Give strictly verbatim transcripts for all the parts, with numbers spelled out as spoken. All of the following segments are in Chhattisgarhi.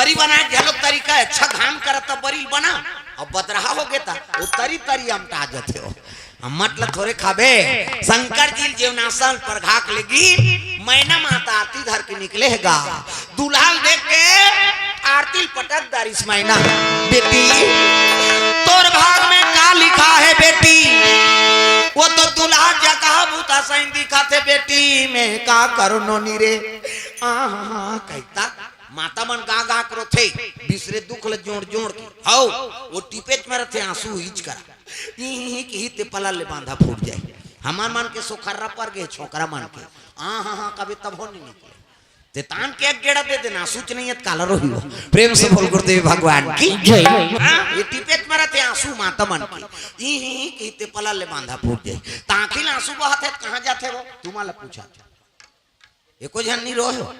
तरी बनाए घलो तरीका हे, अच्छा घाम करत त बरी बना, अब बदरहा हो गे त वो तरी तरी अमटा जथे हो। हम मतलब थोरे खाबे, शंकर जी जेवनासन पर घाक लेगी, मैना माता आरती धर के निकले हे गा। दुल्हा ल देख के आरती ल पटक डारिस मैना। बेटी, तोर भाग में का लिखा हे बेटी? वो तो दुल्हा जगह भूता सही दिखा थे बेटी, मैं का करो नोनी रे। आ, हा, हा, कहता माता मन गा गा के रोथे, बिसरे दुख ल जोड़ जोड़ के। हौ, वो टिपेच में रथे आंसू हिच करा। ई ही ही की ही ते पला ले बांधा फूट जाए। हमार मन के सोखर्रा पर गे छोकरा मन के। आ, हा, हा, कभी तब हो नहीं निकले। ते तान के एक गेड़ा दे देना, आंसू च नहीं है, काला रोही हो। प्रेम से बोल गुरुदेव भगवान की जय। हाँ, ये टिपेच में रथे आंसू माता मन के। ई ही ही की ही ते पला ले बांधा फूट जाए। तांखी ल आंसू बहत हे, कहाँ जाथे वो? तुम्हारा पूछा। एको झन नहीं रोए हो।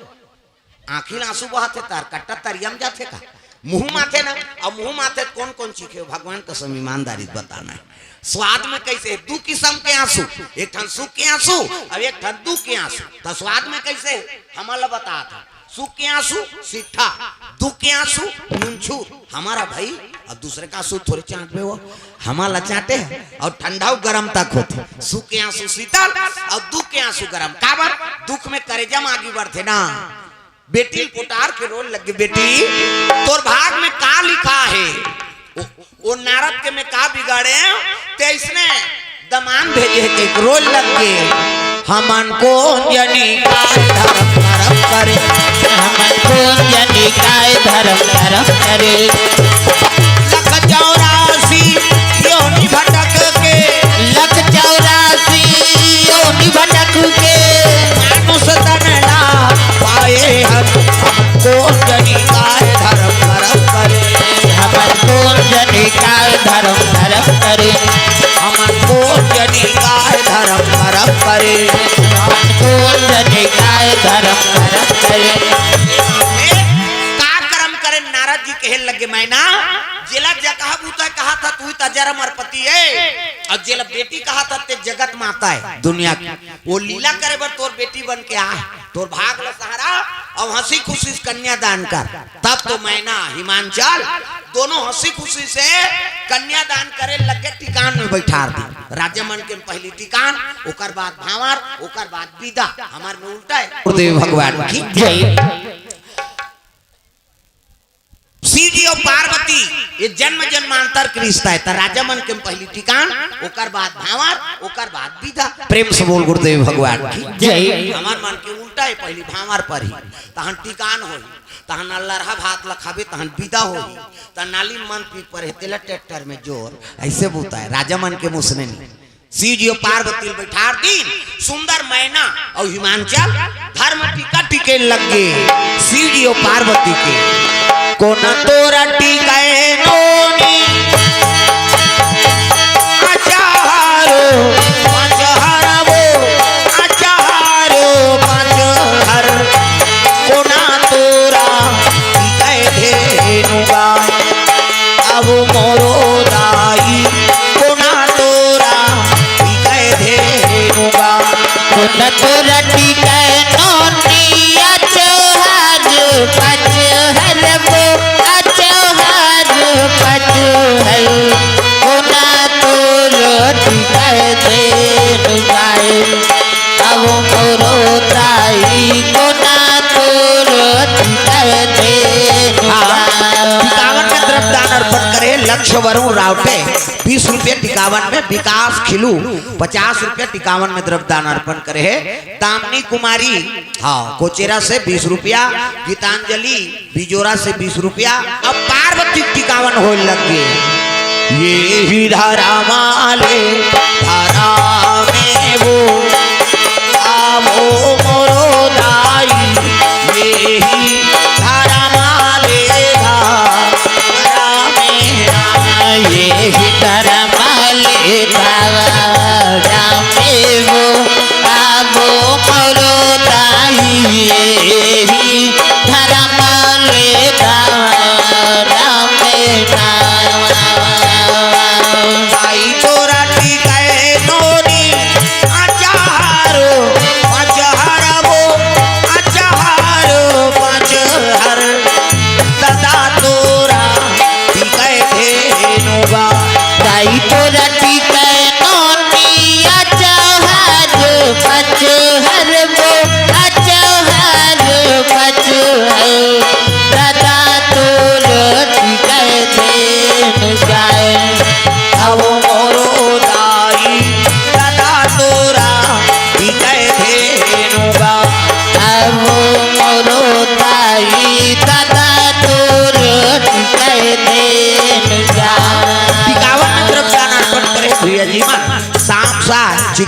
आंखी ल आंसू बहत हे तार, कट्टा तरिया म जाथे का? मुंह माथे ना, अब मुंह माथे त कौन कौन चीखे हो? भगवान कसम ईमानदारी से बताना हे। स्वाद में कैसे हे? दू किसम के आंसू, एक ठन सुख के आंसू, अब एक ठन दुख के आंसू। त स्वाद में कैसे हे? हमन ल बतात हे। सुख के आंसू सीठा, दुख के आंसू नुनछू। हमारा भाई, अब दूसरे का आंसू थोरे चाटबे वो, हमन ल चाटे हे। अउ ठंडा अउ गरम तक होथे। सुख के आंसू शीतल अउ दुख के आंसू गरम। काबर? दुख में करेजा म आगी बढ़थे ना। बेटी ल पोटार के रोल लगे, बेटी, तोर भाग में का लिखा हे? ओ, ओ नारद के में का बिगाड़े? ते इसने दमान भेजे हे, के रोल लग गे। हमन को जनी काय धर्म धर्म करे, हमन को जनी काय धर्म धर्म करे। लख चौरासी योनि भटक के, लख चौरासी योनि भटक के, मानुष तन ना पाए हन। हमन को जनी काय धर्म धर्म करे, हमन को जनी काय धर्म धर्म करे, हमन को जनी काय धर्म धर्म करे, हमन को जनी काय धर्म धर्म करे। ए, का कर्म करे? नारद जी कहे लगे, मैना, जेला जगह भूता कहा था, तू ही त जरा मरपति हे, अउ जेला बेटी कहा था, ते जगत माता हे दुनिया की। वो लीला करे बर तोर बेटी बन के आए, तोर भाग ल सहारा, अउ हंसी खुशी से कन्यादान कर, तब तो मैना हिमांचल दोनों हंसी खुशी से कन्यादान करे लगे, टिकान में बैठार दी। राजा मन के पहली टिकान, ओकर बाद भांवर, ओकर बाद विदा। हमार में उल्टा हे। गुरुदेव भगवान की जय। शिव जी अउ पार्वती ये जन्म जन्मांतर के रिश्ता हे, त राजा मन के पहली टिकान, ओकर बाद भांवर, ओकर बाद विदा। प्रेम से बोल गुरुदेव भगवान की जय। हमार मन के उल्टा हे, पहली भांवर परही, तहन टिकान होही, तहन अल्लरहा भात ल खाबे, तहन विदा होही, त नाली मन पी परे, तेला ट्रैक्टर में जोर, ऐसे बोलता हे, राजा मन के मुसने नहीं। शिव जी अउ पार्वती ल बैठार दीन, सुंदर मैना अउ हिमांचल धर्म टीका टिके लग गे। शिव जी अउ पार्वती के कोन तोरा टिकाए नोनी, अचारो पाँच हर वो, अचारो पाँच हर, कोन तोरा टिकाए धेनुगा। अब मोरो दाई कोन तोरा टिकाए धेनुगा। कोन तोरा टिकाए नोनी, अचहर पचहर वो, अचहर पचहर। कोन तोरा टिकाए धेनुगा। अब मोरो दाई कोन तोरा टिकाए धेनुगा। हाँ, टिकावन में द्रव्य दान अर्पण करे लक्ष्य वरुण रावटे, बीस रुपये टिकावन में विकास खिलू, पचास रुपये टिकावन में द्रव्य दान अर्पण करे हे दामिनी कुमारी, हाँ, कोचेरा से बीस रुपया, गीतांजलि बिजोरा से बीस रुपया। अब पार्वती टिकावन होए लग गे। ये ही धरा माले धरा में वो, आवो मोरो दाई, ये ही धरा माले धरा में, ये ही धरा माले धरा में वो, आवो मोरो दाई, ये ही धर्म ले धर्म नावा। आई तोरा टिकाए नोनी, आजा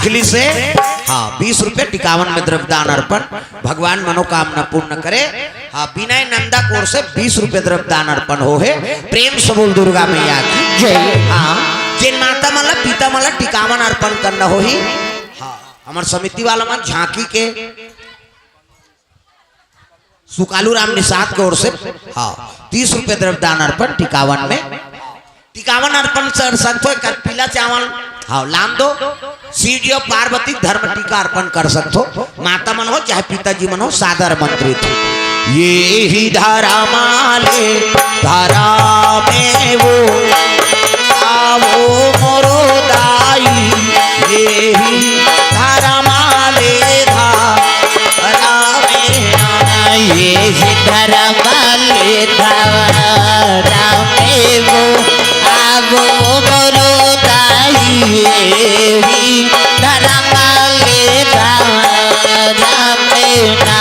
लिखली से, हाँ, बीस रुपये टिकावन में द्रव्यदान अर्पण, भगवान मनोकामना पूर्ण करे। हाँ, विनय नंदा कोर से बीस रुपये द्रव्यदान अर्पण हो हे। प्रेम से बोल दुर्गा मैया की जय। हाँ, जेन माता मन ला, पिता मन ला टिकावन अर्पण करना होही। हाँ, हमर समिति वाला मन झांकी के सुकालू राम निषाद के ओर से, हाँ, तीस रुपये द्रव्यदान अर्पण टिकावन में। टिकावन अर्पण कर सकथो, एकर पीला चावल, हाँ, लान दो। सीडीओ पार्वती धर्म टीका अर्पण कर सकथो। माता मन हो चाहे पिताजी मन हो, सादर आमंत्रित हो। ये ही धर्माले धरामे वो, आवो मोरो दाई, ये ही धर्माले धरामे। ये ही धर्माले धरामे वो, आवो मोरो दाई, ये ही धर्माले धरामे ना।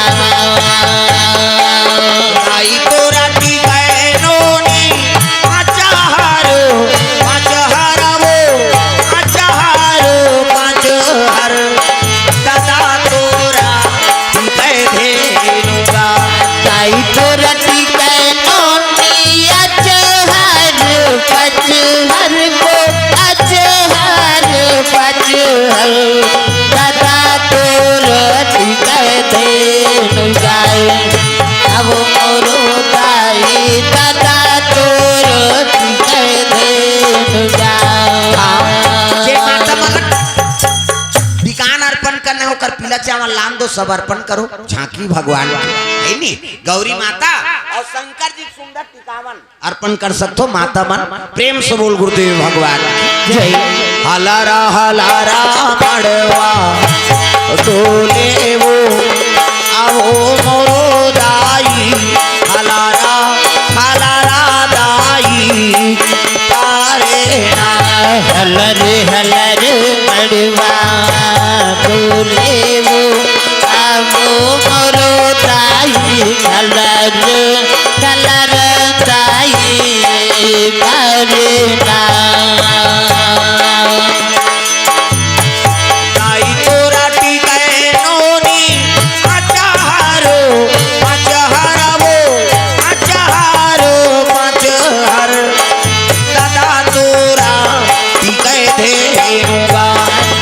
आई तोरा टिकै नोनी पाँच हारो, पाँच हार वो, पाँच हारो, पाँच हार। दादा तोरा टिकै धेनुगा। आई तोरा टिकै नोनी पाँच हार, पाँच हार वो, पाँच हार, पाँच हार। दादा तोर टिकै धेनुगा। अब मोरो दाई दादा तोर टिकै धेनुगा। हाँ, जे माता मन टिकावन अर्पण करना हे, ओकर पीला चावल लान दो, सब अर्पण करो। झांकी भगवान की, है नी? गौरी माता और शंकर जी सुंदर टिकावन अर्पण कर सकथो माता मन। प्रेम से बोल गुरुदेव भगवान की जय। हलारा हलारा मड़वा डोले वो, आवो मोरो दाई। हलारा हलारा दाई, तारे ना। हलर हलर मड़वा डोले वो, आवो मोरो दाई। हलर कलर ताई करना। ताई तोरा टिकै नोनी पाँच हारो, पाँच हार वो, पाँच हारो, पाँच हार। दादा तोरा टिकै धेनुगा।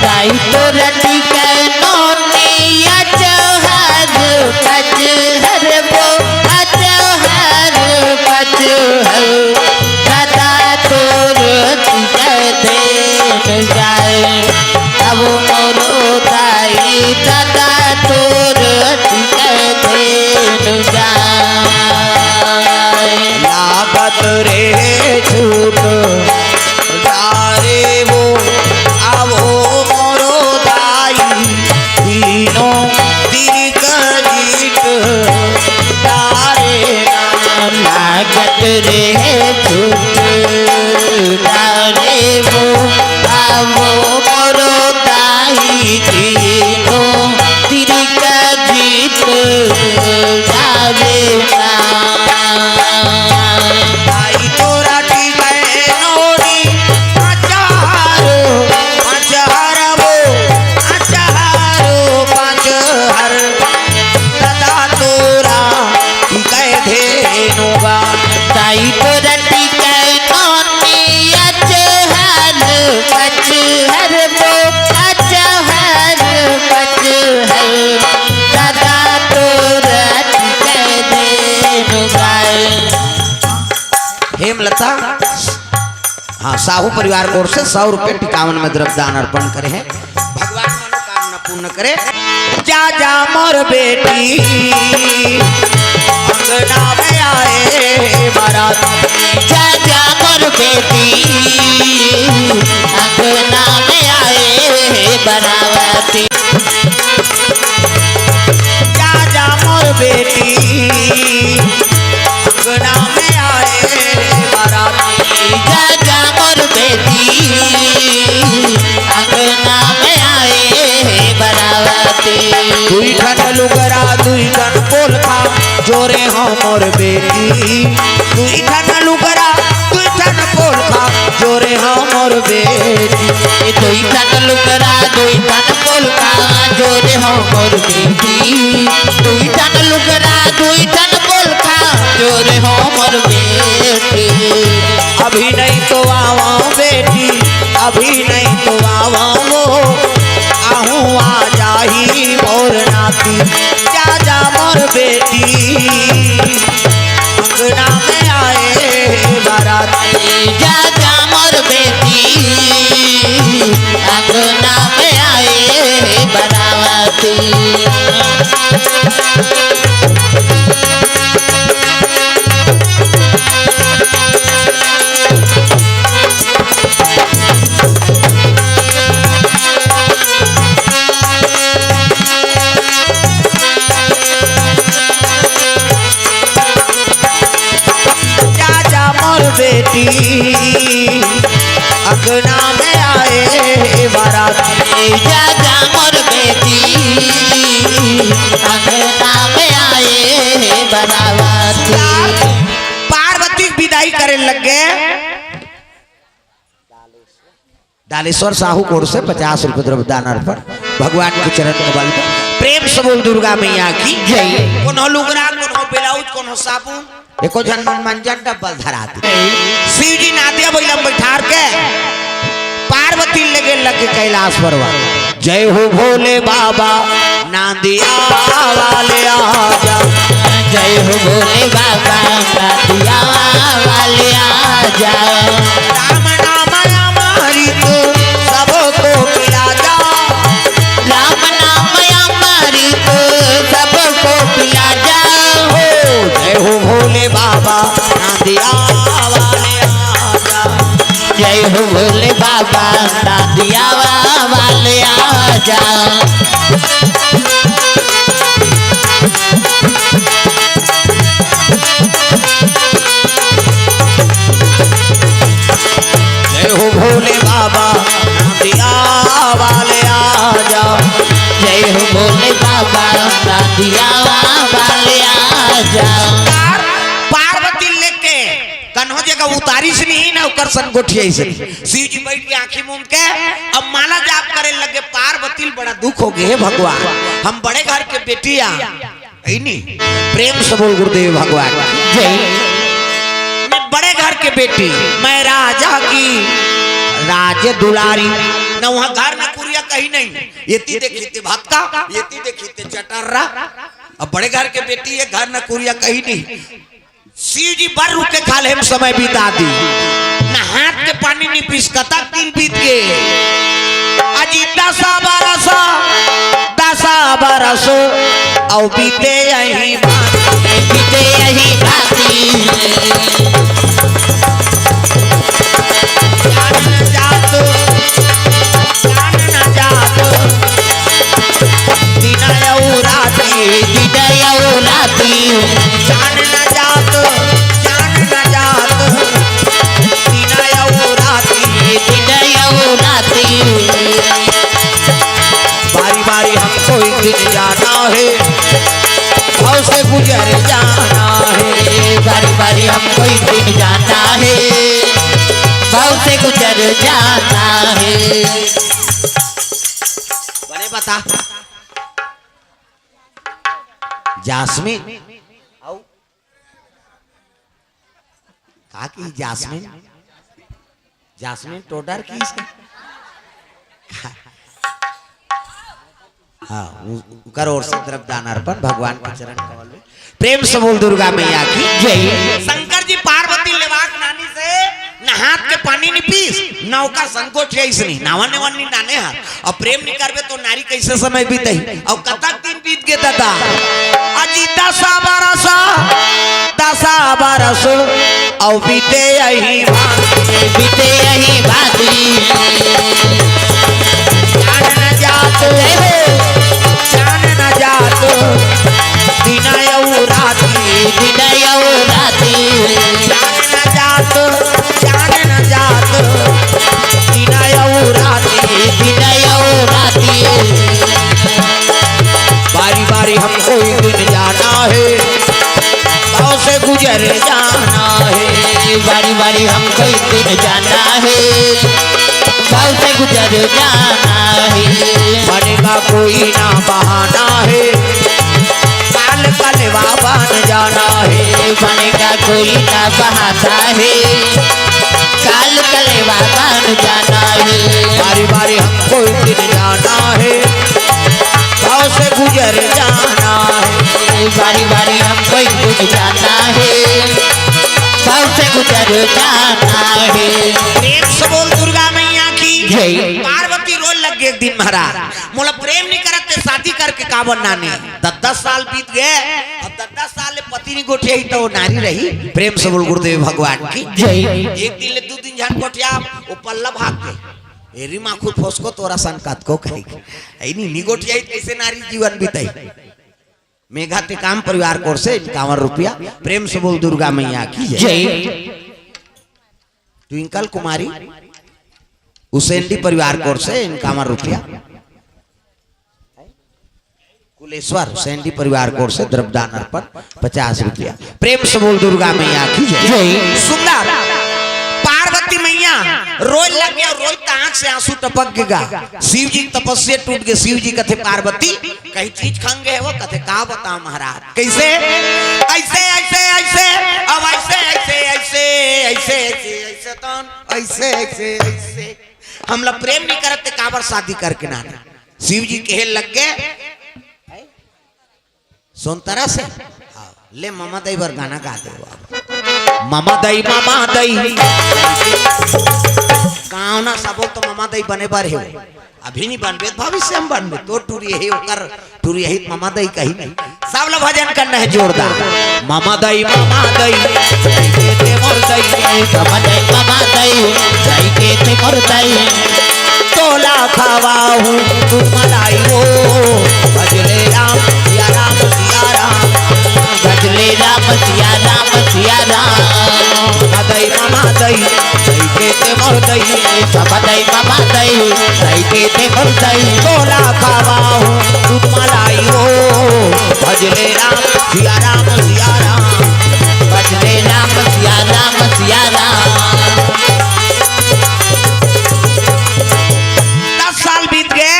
ताई तोरा टिकै नोनी पाँच हार, पाँच हार वो, पाँच हार, पाँच हार। दादा तोर टिकै धेनुगा। अब मोरो दाई दादा तोर टिकै धेनुगा। लागत रे छूट तारे वो, आवो मोरो दाई, तीनों तिरिक जीत तारे ना। लागत रे छूट तारे वो, आवो मोरो दाई, तीनों तिरिक जीत तारे ना। आई तोरा टिकै नोनी पाँच हारो, पाँच हार वो, पाँच हारो, पाँच हार। दादा तोरा टिकै धेनुगा। ताई तोरा टिकै नोनी पाँच हार, पाँच हार वो, पाँच हार, पाँच हार। दादा तोरा टिकै धेनुगा। हेमलता, हाँ, साहू परिवार की ओर से सौ रुपये टिकावन में द्रव्य दान अर्पण करे हैं। भगवान मनोकामना पूर्ण करे। जा जा मोर बेटी अंगना में आए बारात। जा जा मोर बेटी अंगना में आए बारात। जा जा मोर बेटी अंगना में आए बारात। जा जा मोर बेटी अंगना में आए बारात। दुई ठन लुगरा दुई ठन पोलखा जोरे हो मोर बेटी। दुई ठन लुगरा दुई ठन पोलखा जोरे हो मोर बेटी। दुई ठन लुगरा दुई ठन पोलखा जोरे हो मोर बेटी, दुई ठन लुगरा, दुई ठन पोलखा जोरे हो मोर बेटी। अभी नहीं तो आवा बेटी, अभी नहीं तो आवा वो, आहू आ जाही मोर नाती, जा जा मोर बेटी। अंगना में आए बाराती, जा जा मोर बेटी, अंगना में आए बाराती। जा जा मोर बेटी, अंगना में आए बाराती। जा जा मोर बेटी, अंगना में आए बाराती। पार्वती के विदाई करे लग गए। डालेश्वर साहू कोर से पचास रुपये द्रव्य दान अर्पण, भगवान के चरण कमल पर। प्रेम से बोल दुर्गा मैया की जय। कोनो लुगरा, कोनो ब्लाउज, कोनो साबुन, एको झन मन मंजन डब्बल धरा दे। शिव जी नादिया बैला में बैठार के पार्वती लेगे लगे कैलाश पर्वत। जय हो भोले बाबा, नांदिया वाले आजा। जय हो भोले बाबा, नांदिया वाले आजा। राम नाम अमृत सबको पिला जा। राम नाम अमृत सबको पिला जा। हो जय हो भोले बाबा, नांदिया वाले आजा। जय हो भोले बाबा, नांदिया वाले आजा। जय हो भोले बाबा, नांदिया वाले आजा। जय हो भोले बाबा, नांदिया वाले आजा। पार्वती लेके कन्हो जगह उतारिस नहीं ना, ओकर सन गोठियाइस नहीं। शिव जी बैठ के आंखी मूंद के अब माला जाप करे लगे। पार्वती ल बड़ा दुख हो गए, "हे भगवान, हम बड़े घर के बेटी आ, है नी?" प्रेम से बोल गुरुदेव भगवान जय। मैं बड़े घर के बेटी, मैं राजा की राज दुलारी, न वहाँ घर न कुरिया कहीं नहीं, एती देखी ते भक्ता, एती देखी ते चटर्रा। अब बड़े घर के बेटी है, घर न कुरिया कहीं नहीं। शिव जी बर रुक के खाल्हे म समय बिता दी, न हाथ के पानी नी पीस, कतक दिन बीत गे। अजी दसा बरस, दसा बरस, अउ बीते यही बात, बीते यही बात। जान न जात, जान न जात, दिन अउ राती, दिन अउ राती। जान न जात, जान न जात, दिन अउ राती, दिन अउ राती। बारी बारी हमको एक दिन जाना है, भव से गुजर जाना है। बारी बारी हमको एक दिन जाना है, भव से गुजर जाना है। बने बता। जास्मिन। का की जास्मिन? जास्मिन टोडर की? हाँ, उ-, उकर ओर से द्रव्य दान अर्पण भगवान के चरण कमल में। प्रेम से बोल दुर्गा मैया की जय। शंकर जी पार्वती लेवाक नानी से न हाथ के पानी नी पीस, न ओकर संकोच है इसने, नावा नेवन नी नाने हाथ। अब प्रेम नी करबे तो नारी कैसे समय बीतही? अब कतक दिन बीत गे दादा? अजी दसा बरस, दसा बरस, अउ बीते यही बात, बीते यही बात। जान न जात, जय हो। जान न जात, दिन अउ राती, दिन अउ राती। जान न जात, जान न जात, दिन अउ राती, दिन अउ राती। बारी बारी हमको एक दिन जाना है, भव से गुजर जाना है। बारी बारी हमको एक दिन जाना है, काल से गुजर जाना है। बनेगा कोई ना बहाना है, काल का लेवा बन जाना है। बनेगा कोई ना बहाना है, काल का लेवा बन जाना है। बारी बारी हमको एक दिन जाना है, भाव से गुजर जाना है। बारी बारी हमको एक दिन जाना है, भाव से गुजर जाना है। प्रेम से बोल दुर्गा मैया की जय। पार्वती रोए लग गे एक दिन, महाराज, मोला प्रेम नहीं करत ते शादी करके काबर नाने? दस दस साल बीत गए, अब दस दस साल ले पति नहीं गोठियाही तो वो नारी रही? प्रेम से बोल गुरुदेव भगवान की जय। एक दिन ले दू दिन झन गोठिया, वो पल्ला भाग गए। एरी माखुर फोसको तोरा सन कतको कही। ऐ नहीं, नहीं गोठियाही, कैसे नारी जीवन बिताही? मेघा टेकाम परिवार कोर से इक्यावन रुपया। प्रेम से बोल दुर्गा मैया की जय। जय। ट्विंकल कुमारी उसेंडी परिवार कोर से इक्यावन रुपया। कुलेश्वर सैंडी परिवार कोर से द्रव्यदान अर्पण पचास रुपया। प्रेम से बोल दुर्गा मैया की जय। जय। सुंदर पार्वती मैया रोए लग गया, रोई त आंख से आंसू टपक गेगा। शिव जी की तपस्या टूट गए। शिव जी कथे पार्वती, कहीं चीज खंगे है वो? कथे का बताओ महाराज, कैसे? ऐसे ऐसे ऐसे, अब ऐसे ऐसे ऐसे ऐसे ऐसे ऐसे तन ऐसे ऐसे ऐसे हमला प्रेम नहीं करत ते काबर शादी करके ना? शिव जी कहे लग गए, सुनतरा से, हाँ, ले ममा दई बर गाना गा दे बाबा। ममा दई, ममा दई। गाँव ना सबो तो ममा दई बने बर हे। अभी नहीं बनबे, भविष्य में बनबे। तो टूरी यही ओकर, टूरी यही ममा दई कही नहीं। सब ला भजन करना है जोरदार। ममा दई, ममा दई, जाई के ते मोर दई। ममा दई, ममा दई, जाई के ते मोर दई। तोला खवाहूँ दूध मलाई वो, भजले राम सिया राम सिया राम। भजले राम सिया राम सिया राम। ममा दई, ममा दई, जाई के ते मोर दई। ममा दई, ममा दई, जाई के ते मोर दई। तोला खवाहूँ दूध मलाई वो, भजले राम सिया राम सिया राम। भजले राम सिया राम सिया राम। दस साल बीत गए,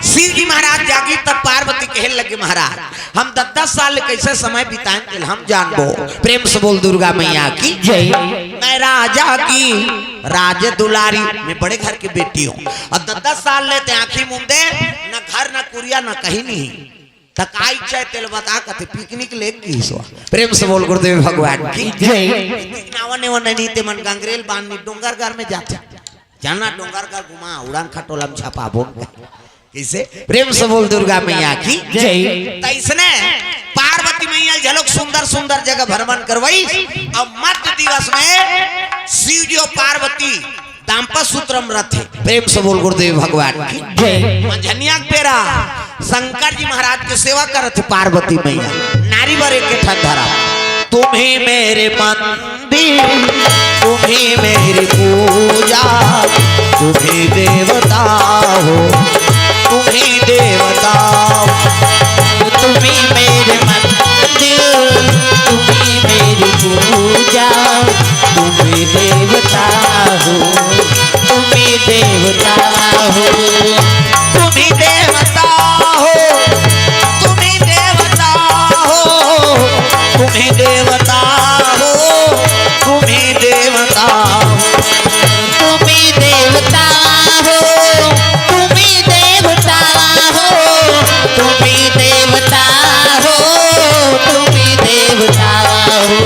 शिव जी महाराज जागी, तब पार्वती कहे लगे, महाराज, हम दस दस साल ले कैसे समय बिताएं, तेला हम जानबो। प्रेम से बोल दुर्गा मैया की जय। मैं राजा की राज दुलारी, मैं बड़े घर की बेटी हूँ, और दस दस साल ले ते आँखी मूंदे, न घर, न कुरिया, न कहीं नहीं। त का इच्छा है तेला बता, कथे पिकनिक ले गिस वा। प्रेम से बोल गुरुदेव भगवान की जय। पिकनिक नावा नेवा नहीं, ते मन गंगरेल बांध नी डोंगरगढ़ में जाथे। जाना डोंगरगढ़ घुमा, उड़ान खटोला में छपा बोल। कैसे? प्रेम से बोल दुर्गा मैया की जय। तैसने पार्वती मैया झलक सुंदर सुंदर जगह भ्रमण करवाई। अब मध्य दिवस में शिव जी और पार्वती दाम्पत्य सूत्र में रथे। प्रेम से बोल गुरुदेव भगवान की जय। मंझनिया के बेरा शंकर जी महाराज के सेवा करत हे पार्वती मैया। नारी बर एक ठन धरा। तुम्ही मेरे मंदिर, तुम्ही मेरी पूजा, तुम्ही देवता हो, तुम्ही देवता हो। तुम्ही मेरे मंदिर, तुम्ही मेरी पूजा, तुम्ही देवता हो, तुम्ही देवता हो। तुम्ही देवता हो, तुम्ही देवता हो, तुम्ही देवता हो, तुम्ही देवता हो। तुम्ही देवता हो, तुम्ही देवता हो, तुम्ही देवता हो, तुम्ही देवता हो।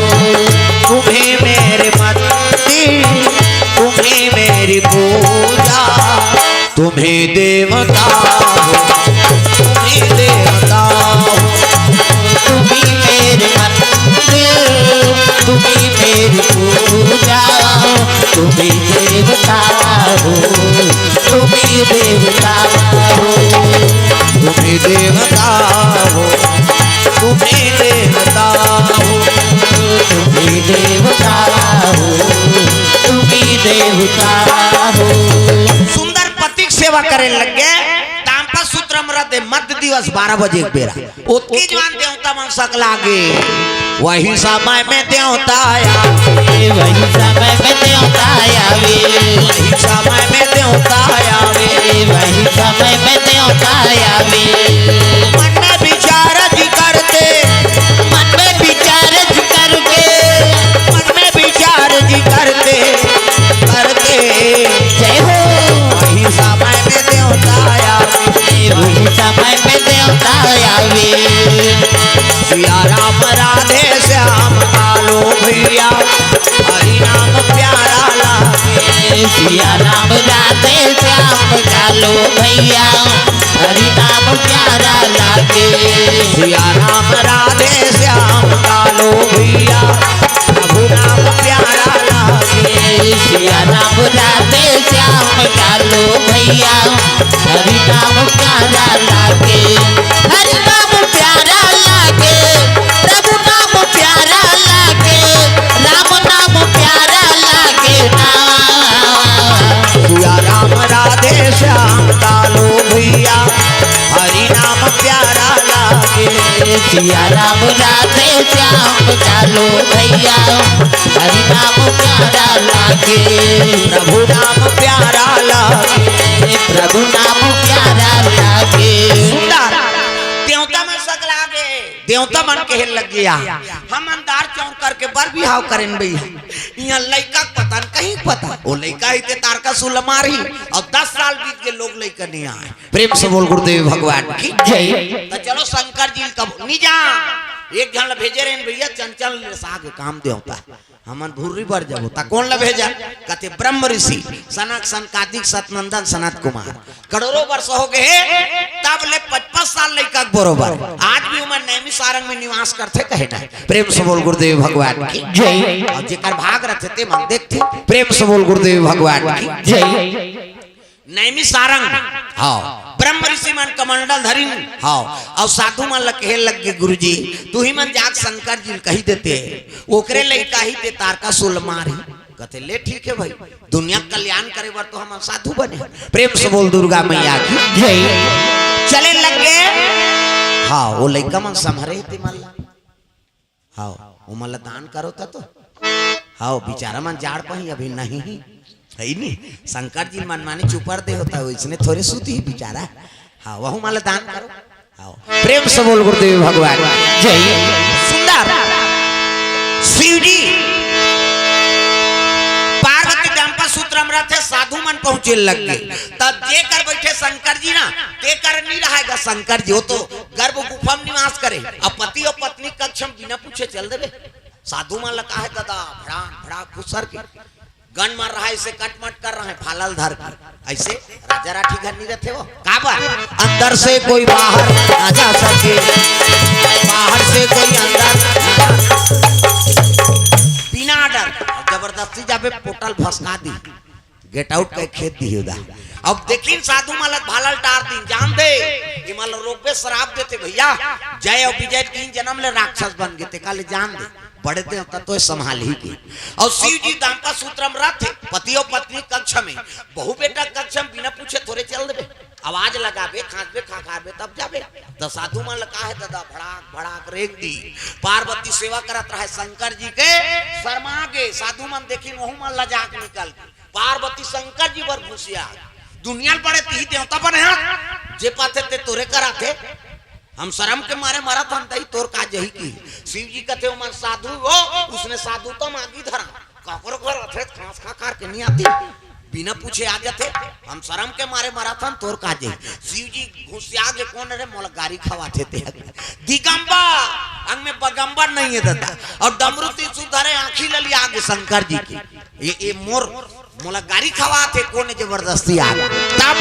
तुम्ही मेरे मंदिर, तुम्ही मेरी पूजा, तुम्ही देवता हो, तुम्ही देवता हो। तुम्ही मेरे मंदिर, तुम्ही मेरी पूजा, तुम्ही देवता हो, तुम्ही देवता हो। तुम्ही देवता हो, तुम्ही देवता हो, तुम्ही देवता हो, तुम्ही देवता हो। सुंदर पति के सेवा करे लग गे। दाम्पत्य सूत्र में रथे, मध्य दिवस बारह बजे के बेरा। ओतकी जवान देवता मन सकला गे। वही समय में देवता आवे। वही समय में देवता आवे। वही समय में देवता आवे। वही समय में देवता आवे। मन में विचार जी करते, मन में विचार जी करके, मन में विचार जी करते, करते, जय हो। वही समय में देवता आवे। वही समय में देवता आवे। सिया राम राधे श्याम कालो भैया, हरि नाम प्यारा लागे। सिया राम राधे श्याम कालो भैया, हरि नाम प्यारा लागे। सिया राम राधे श्याम कालो भैया, प्रभु नाम प्यारा लागे। सिया राम राधे श्याम कालो भैया, हरि नाम प्यारा लागे। हरि नाम प्यारा लागे, प्रभु नाम प्यारा लागे, राम नाम प्यारा लागे ना। सिया राम राधे श्याम कालो भैया, हरि नाम प्यारा लागे। सिया राम राधे श्याम कालो भैया, हरि नाम प्यारा लागे। प्रभु नाम प्यारा लागे। प्रभु नाम प्यारा लागे। सुंदर। देवता मन सकला गे। देवता मन कहे लग गया, हम अंधार चौर करके बर बिहाव करेन भैया। इहाँ लइका के पता न कहीं पता। वो लइका ही ते तारका सुल मारही। और दस साल बीत के लोग लइका नहीं आए। प्रेम से बोल गुरुदेव भगवान की जय। तो चलो शंकर जी कब नहीं जा, एक झन भेजे रहे भैया, चंचल साग काम देवता। हमन भुर्री बर जबो, ता कोन ला भेजा? कथे ब्रह्म ऋषि, सनक सनकादिक सतनंदन सनत कुमार। करोड़ों वर्ष हो गए, तब ले पचपन साल लइका के बरोबर। आज भी उमन नैमी सारंग में निवास करथे कहे ना। प्रेम से बोल गुरुदेव भगवान की जय। और जेकर भाग रथे ते मन देखथे। प्रेम से बोल गुरुदेव भगवान की जय। नैमी सारंग, हाँ, ब्रह्म ऋषि मन कमंडल धरिन, हाँ, और साधु मन ल कहे लग गे, "गुरुजी, तू ही मन जाके शंकर जी ल कही देते, ओकरे लइका ही ते तारका सुल मारही।" कथे, "ले ठीक है भाई, दुनिया के कल्याण करे बर तो हम साधु बने।" प्रेम से बोल दुर्गा मैया की जय। चले लग गे, हाँ, वो लइका मन संभरे ते मन ला। हाव, ओमन ला दान करो त तो। हाव, बिचारा मन जाड़ पही अभी नहीं ही। है नी? शंकर जी मनमानी चुपर दे होता हो, इसने थोड़े सूती ही बिचारा। हाव, वहू मन ला दान करो। हाव, प्रेम से बोल गुरुदेव भगवान। जय। सुंदर। शिव जी पार्वती डंपा सूत्र में रहते, साधु मन पहुंचे लग गए। तब जे कर बैठे शंकर जी ना, ते कर नहीं रहेगा शंकर जी, वो तो गर्भ गुफा में निवास करे। अब पति और पत्नी कक्ष में बिना पूछे चल देवे। साधु मन ला काहे ददा भड़ाक भड़ाक घुसर के गन मार रहा है, इसे कटमट कर रहा है, फालल धर के। ऐसे राजा राठी घर नहीं रहते हो। काबर? अंदर से कोई बाहर ना जा सके, बाहर से कोई अंदर ना जा सके। बिना डर, जबरदस्ती जाबे पोटल भसका दी। गेट आउट कह खेत दिही उदा। अब देखिन साधु मन ला भालल टार दिन, जान दे, ये मन ला रोकबे, श्राप देते भैया। जय और विजय तीन जन्म ले राक्षस बन गए, तेका ले जान दे, बड़े देवता तो संभाल ही के। और शिव जी दाम्पत्य सूत्र में रहते, पति और पत्नी कक्ष में, बहू बेटा कक्ष में बिना पूछे थोड़े चल देबे। आवाज लगाबे, खांसबे, खा खाबे, तब जाबे। तो साधु मन ला काहे ददा भड़ाक भड़ाक रेंग दी। पार्वती सेवा करत रहे शंकर जी के, शर्मा गे, साधु मन देखिन, वहू मन ला जाके निकल गे। पार्वती शंकर जी बर घुसिया। दुनिया ल बड़े तिही देवता बने हस, जे पाथे ते तोरे कराथे। हम शरम के मारे मरत हन, तही तोर का जही की। शिव जी कथे, "ओमन साधु हो, उसने साधु तो मांगी धरा। काकरो घर अथे खांस खा खार के नहीं आती। बिना पूछे आ जाथे। हम शरम के मारे मरत हन, तोर का जही।" शिव जी घुसिया गे, "कोन रे मोला गारी खवाथे ते?" दिगंबर, अंग में बगंबर नहीं है दादा। और डमरू त्रिशूल धरे, आंखी लली आगे शंकर जी की। ये, ये मोर मोला गारी खवाथे, कोन जबरदस्ती आ? तब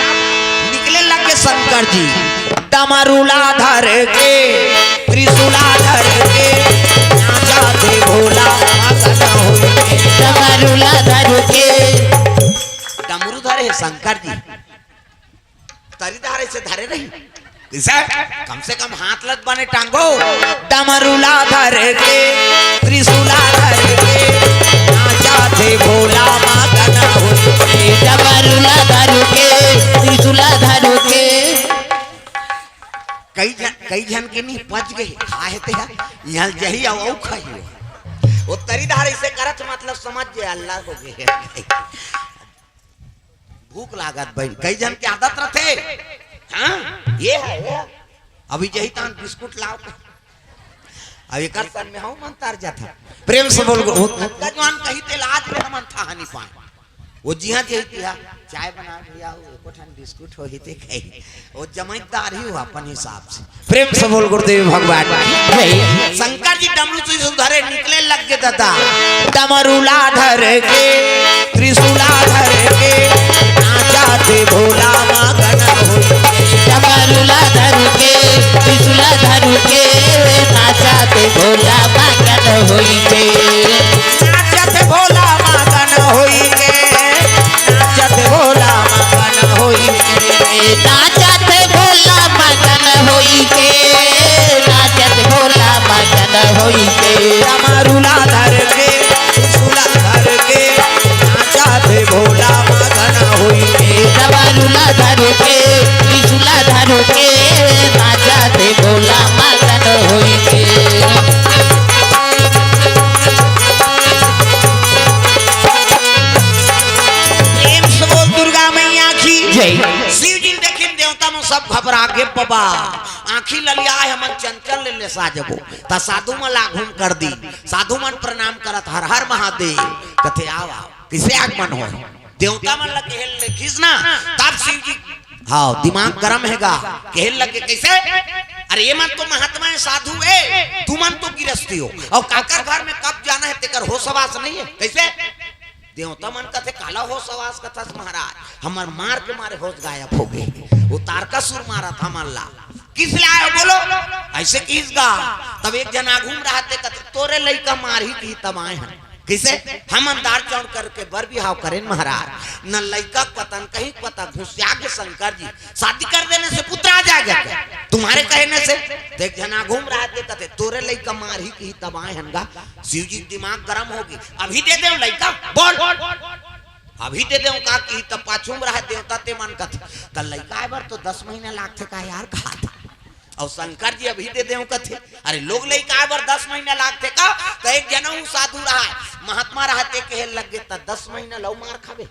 निकले लगे शंकर जी, डमरूला धर के, त्रिशूला धर के, नाचा थे भोला मगन होई के। डमरूला धर के। डमरू धरे है शंकर जी। तरी धारे से धरे रही। किसे? कम से कम हाथ लत बने टांगो। डमरूला धर के, त्रिशूला धर के, नाचा थे भोला मगन होई के। डमरूला धर के, त्रिशूला धर के। कई झन, कई झन के नहीं पच गए, खाए ते है, यहाँ जही आओ, आओ खाइयो। वो तरी धारे से करत मतलब समझ जे अल्लाह हो गए। भूख लागत बहिन, कई झन के आदत रथे। हाँ, ये है, ये है। अभी यही तान बिस्कुट लाव। अब एकर सन में हूँ मन तार जाता। प्रेम से बोल गो। जवान कही ते लाज में हमन था नहीं पाए। वो जिहा जे तिहा चाय बना भैया, वो एको ठन बिस्कुट होही ते खाही। वो जमाईदार ही हुआ अपन हिसाब से। प्रेम से बोल गुरुदेव भगवान की जय। शंकर जी डमरू त्रिशूल धरे निकले लग गे दादा। डमरूला धर के, त्रिशूला धर के, नाचा थे भोला मगन होई। डमरूला धर के, त्रिशूला धर के, नाचा थे भोला मगन होई के। नाचा थे भोला मगन होई के, नाचा थे भोला मगन होई के। नाचा थे भोला मगन होई के, नाचा थे भोला मगन होई के। डमरूला धर के, त्रिशूला धर के, नाचा थे भोला मगन होई के। डमरूला धर के, त्रिशूला धर के, नाचा थे भोला मगन होई के। प्रेम से बोल दुर्गा मैया की जय। शिव जी ल देखिन देवता मन सब घबरा गे बबा। आँखी ललिया हे, हमन चंचल ले लेसा जबो। त साधु मन ला घूम कर दी। साधु मन प्रणाम करत, हर हर महादेव। कथे, "आव, आव।" किसे आगमन हो? देवता मन ला कहे ले खींचना, तब शिव जी, हाँ, दिमाग गरम हेगा, कहे लगे, "कैसे? अरे, ये मन तो महात्मा है, साधु है, तुमन तो गिरस्ती हो, और काकर घर में कब जाना है, तेकर होश हवास नहीं है, कैसे?" देवता मन कथे, "काला होश हवास कथस महाराज, हमर मार के मारे होश गायब हो गे, वो तारकासुर मारत हमन ला, किस ले आए हो बोलो?" ऐसे किस गा, तब एक झन आगू म रहते कथे, "तोरे लइका मारही की तब आए हन।" कइसे? हमन दार चौड़ करके बर बिहाव करेन महाराज, न लइका पता न कहीं पता, घुसिया के शंकर जी शादी कर देने से पुत्र आ जाएगा क्या तुम्हारे कहने से? तो एक झन आगू म रहते कथे, "तोरे लइका मारही की तब आए हन गा।" शिव जी दिमाग गरम होगे, "अभी दे देव लइका, बोल, अभी दे देव का?" कि तब पाछू म रहे देवता ते मन कथे, "त लइका आए बर तो दस महीना लागथे का यार?" कहा था। अउ शंकर जी अभी दे देव कथे, "अरे लोग लइका आए बर दस महीना लागथे का?" त एक जनऊ साधु रहा, महात्मा रहा, ते कहे लग गे, "त दस महीना लऊ मार खाबे,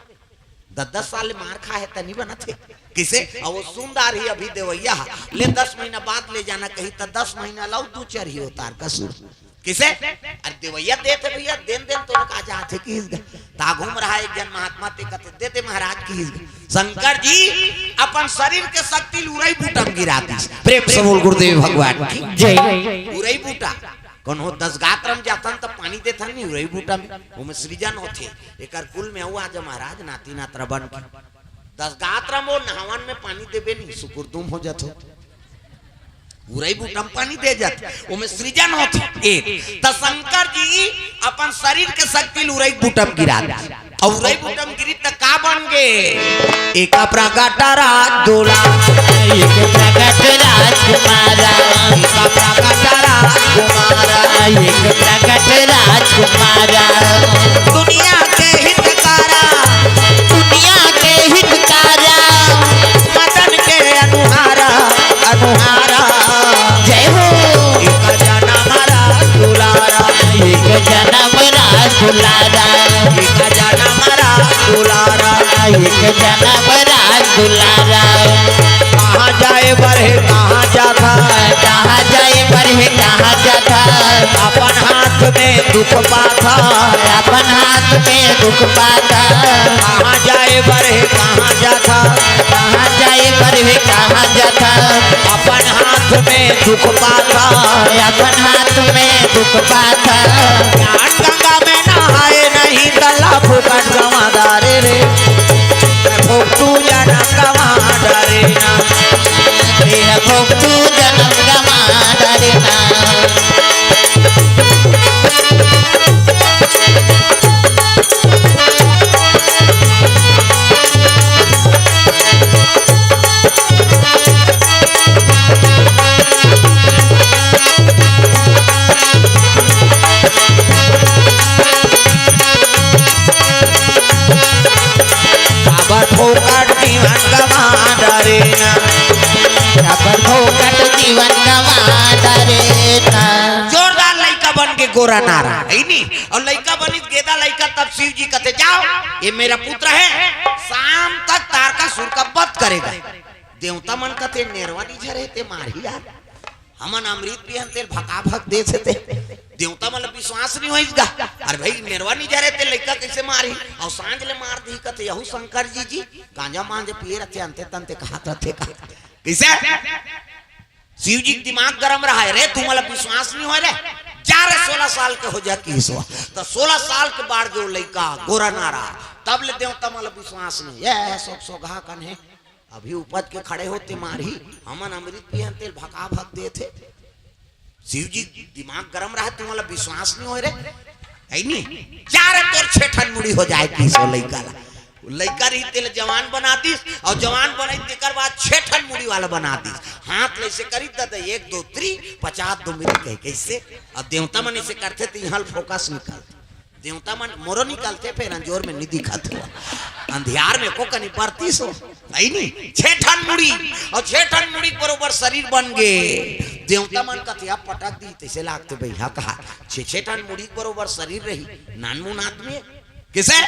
दस दस साल ले मार खा हे त नहीं बनत हे।" किसे? अउ वो सुंदर ही अभी देवैया हा, "ले दस महीना बाद ले जाना कही त दस महीना लऊ दू चार ही उतार का सुर।" किसे? अरे देवैया देथे भैया, देन देन तो का जाथे किस गा। त आगू म रहा एक झन महात्मा ते कथे, "दे दे महाराज" किस गा। शंकर जी अपन शरीर के शक्ति ल उरई बूटा म गिरा दिस। प्रेम से बोल गुरुदेव भगवान की जय। उरई बूटा, कोनो दस गात्र म जाथन त पानी देथन नहीं उरई बूटा म, ओमे सृजन होथे। एकर कुल में अउ आज महाराज नाती नातरा बन के दस गात्र म वो नहावन में पानी देबे नहीं, सुकुरदुम हो जाथो। उरई बूटा म पानी दे जात, ओमे सृजन होत। एक त शंकर जी अपन शरीर के शक्ति ल उरई बूटा म गिरा दे, अउ उरई बूटा म गिरी त का बन गे? एक प्रगट राज दुलारा, एक प्रगट राजकुमारा, एक प्रगट राजकुमारा, एक प्रगट राजकुमारा। दुनिया के हितकारा, दुनिया के हितकारा, मदन के अनुहारा, अनुहारा। जय हो। एक जनम राज दुलारा, एक जनम राज दुलारा, एक जनम राज दुलारा, एक जनम राज दुलारा। कहाँ जाए बर हे, कहाँ जाथा? कहाँ जाए बर हे, कहाँ जाथा? अपन हाथ में दुख पाथा, अपन हाथ में दुख पाथा। कहाँ जाए बर हे, कहाँ जाथा? कहाँ जाए बर हे, कहाँ जाथा? अपन हाथ में दुख पाथा, अपन हाथ में दुख पाथा। ज्ञान गंगा में नहाए नहीं, तला फुकट गंवा डारे रे। भोग तू जनम गंवा डारे ना। तेरा भोग तू जनम गंवा डारे ना। काबर फोकट जीवन गंवा डारे ना। काबर फोकट जीवन गंवा डारे ना। जोरदार लइका बन के गोरा नारा, है नी? अउ लइका बनिस गेदा लइका, तब शिव जी कथे, "जाओ, ये मेरा पुत्र है, शाम तक तारकासुर का वध करेगा।" देवता मन कथे, "नेरवा नी झरे ते मारही यार, हमन अमृत पियन तेल भका भक देथे ते।" देवता मन ल विश्वास नहीं होइस गा। "अरे भाई, नेरवा नी झरे ते लइका कइसे मारही, अउ सांझ ले मार दी?" कथे, "यहू शंकर जी जी गांजा मांजा पिए रथे, अंते तंते कहत रथे का?" कइसे? शिव जी के दिमाग गरम रहा है रे, तुमला विश्वास नहीं हो रे। "जा रे, सोलह साल के हो जा," किहिस। तो सोलह साल के बाढ़ गे वो लइका गोरा नारा, तब ले देवता मन ल विश्वास नहीं। ये सोग सोगहा कन हे, अभी उपज के खड़े होते मारही, हमन अमृत पियन तेल भका भक देथे। शिव जी दिमाग गरम रहा, तुमला विश्वास नहीं हो रे, है नी? "जा रे, तोर छेठन मुड़ी हो जाए," किहिस वो लइका ला। लइका रही तेल जवान बना दिस, अउ जवान बनाई तेकर बाद छेठन मुड़ी वाला बना दिस। हाथ ले से करी दे, एक दो तीन, पचास दो मिनट कहे कइसे। अब देवता मन इसे करथे त इहाँ फोकस निकल, देवता मन मोरो निकलथे, फेर अंजोर में नी दिखत हो, अंधियार में को कनी परतीस हो, है नी? छेठन मुड़ी, अउ छेठन मुड़ी के बरोबर शरीर बन गे। देवता मन कथे, "अब पटक दी," तइसे लागथे भैया कहा, "छे छेठन मुड़ी के बरोबर शरीर रही, नानमुन आदमी हे।" कइसे?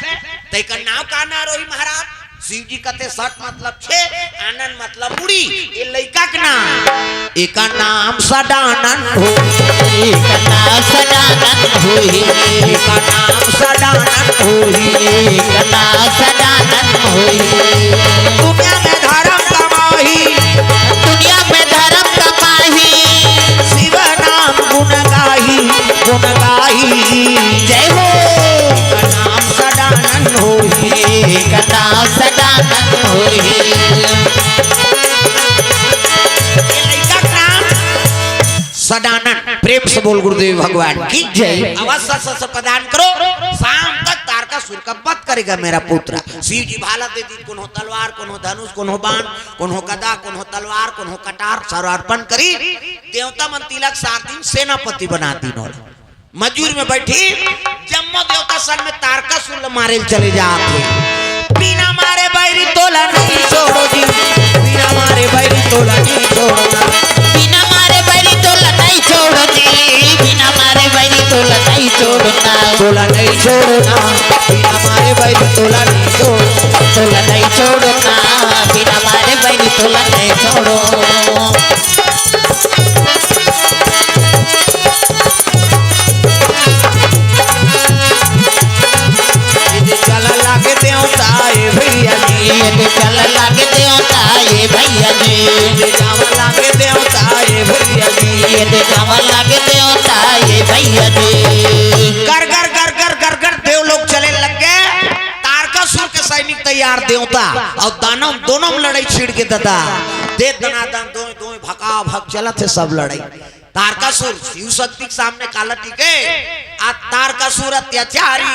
तइकर नाम का ना रही महाराज? शिव जी कथे, सट मतलब छे, आनन मतलब मुड़ी। ये लइका के नाम, एकर नाम सदानंद होही। एकर नाम सदानंद होही। एकर नाम सदानंद होही। एकर नाम सदानंद होही। दुनिया में धर्म कमाही। दुनिया में धर्म कमाही। शिव नाम गुण गाही, गुण गाही। जय हो। एकर नाम सदानंद होही। एकर नाम सदानंद होही। ये लइका के नाम सदानंद। प्रेम से बोल गुरुदेव भगवान की जय। अवश्य से प्रदान करो, शाम तक तारकासुर का वध करेगा मेरा पुत्र। शिव जी भाला दे दी, कोनो तलवार, कोनो धनुष, कोनो बाण, कोनो गदा, कोनो तलवार, कोनो कटार, सर्व अर्पण करी। देवता मन तिलक सार दिन सेनापति बना दीन ओला। मजूर में बैठी जम्मो देवता संग में तारकासुर ल मारे ल चले जात हे। बिना मारे बैरी तोला नहीं छोड़ो जी, बिना मारे बैरी तोला नहीं छोड़ो ना। बिना मारे बैरी तोला नहीं छोड़ो जी, बिना मारे बैरी तोला नहीं छोड़ो ना। तोला नहीं छोड़ो ना, बिना मारे बैरी तोला नहीं छोड़ो। तोला नहीं छोड़ो ना, बिना मारे बैरी तोला नहीं छोड़ो। ये दे चला लागे देवता ए भैया जी। ये दे चला लागे देवता ए भैया जी। ये दे जावा लागे देवता ए भैया जी। ये दे जावा लागे देवता ए भैया जी। कर, कर, कर, कर, कर, कर, देव लोग चले लग गए। तारकासुर के सैनिक तैयार, देवता अउ दानव दोनों में लड़ाई छिड़ गे दादा। दे दनादन दोय, दोय भका भक चलत हे सब लड़ाई। तारकासुर शिव शक्ति के सामने काला टिके, आ तारकासुर अत्याचारी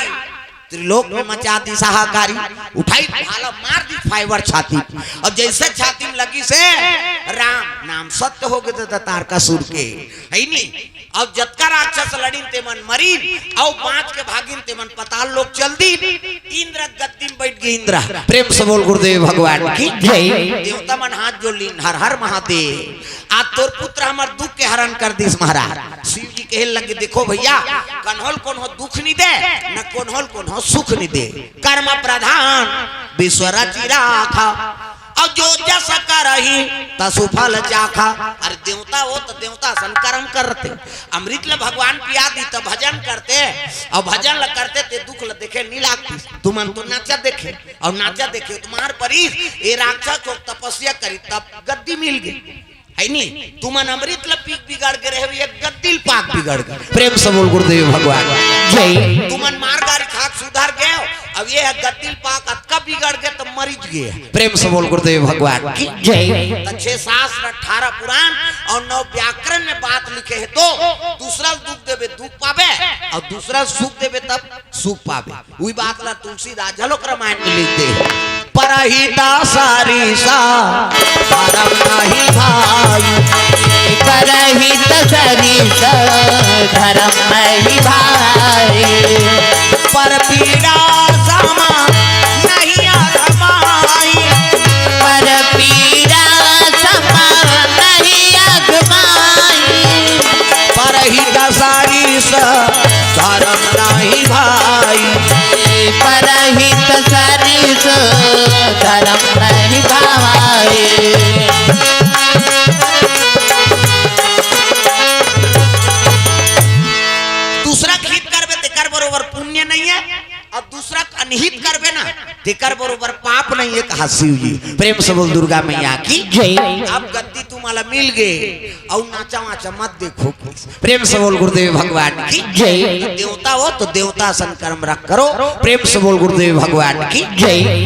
त्रिलोक में मचा दिस हाहाकारी, उठाई भाला मार दिस फाइबर छाती, अउ जइसे छाती में लगिस हे राम नाम सत्य हो गे दादा तारकासुर के, है नी? अउ जतका राक्षस लड़िन ते मन मरिन, अउ बाँच के भागिन ते मन पताल लोक चल दीन। इंद्र गद्दी में बैठ गे इंद्र। प्रेम से बोल गुरुदेव भगवान की जय। देवता मन हाथ जोड़ लीन, हर हर महादेव। आज तोर पुत्र हमर दुख के हरण कर दिस महाराज। शिव जी कहे लगे, देखो भैया, कन्हो ल कोनो दुख नी दे, न कोनो ल कोनो सुख नी दे। कर्म प्रधान विश्व रचि राखा, अउ जो जस करही तसु फल चाखा। अरे देवता हो त देवता असन कर्म करते, अमृत ल भगवान पिया दी त भजन करते, अउ भजन ल करते ते दुख ल देखे नी लागतिस। तुमन तो नाचा देखे, अउ नाचा देखे तुम्हार परीस, ए राक्षस हो तपस्या करी तब गद्दी मिल गे। है नी? तुमन अमृत ल पीक बिगड़ गे रहे, ये गद्दी ल पाक बिगड़ गे। प्रेम से बोल गुरुदेव भगवान जय। तुमन मार गारी खाक सुधर गे, अब ये गद्दी ल पाक अतका बिगड़ गे त मरिच गे। प्रेम से बोल गुरुदेव भगवान की जय। त छह शास्त्र, अठारह पुराण अउ नौ व्याकरण में बात लिखे हे, तो दूसरा ल दुख देबे दुख पाबे, अउ दूसरा ल सुख देबे तब सुख पाबे। उही बात ला तुलसीदास झलोक रामायण में लिख दे, परहित सरिस धरम नहीं भाई। परहित सरिस धरम नहीं भाई। पर पीरा सम नहीं अघ माई। पर पीरा सम नहीं अघ माई। परहित सरिस धरम नहीं भाई। परहित सरिस धरम नहीं भावै। दूसरा के हित करबे, तेकर बरोबर पुण्य नहीं है, अउ दूसरा के अनहित करबे ना, तेकर बरोबर पाप नहीं है, कहा शिव जी। प्रेम से बोल दुर्गा मैया की जय। अब गद्दी तुम्हारा मिल गए, अउ नाचा वाचा मत देखो। प्रेम से बोल गुरुदेव भगवान की जय। देवता हो तो देवता असन कर्म रख करो। प्रेम से बोल गुरुदेव भगवान की जय।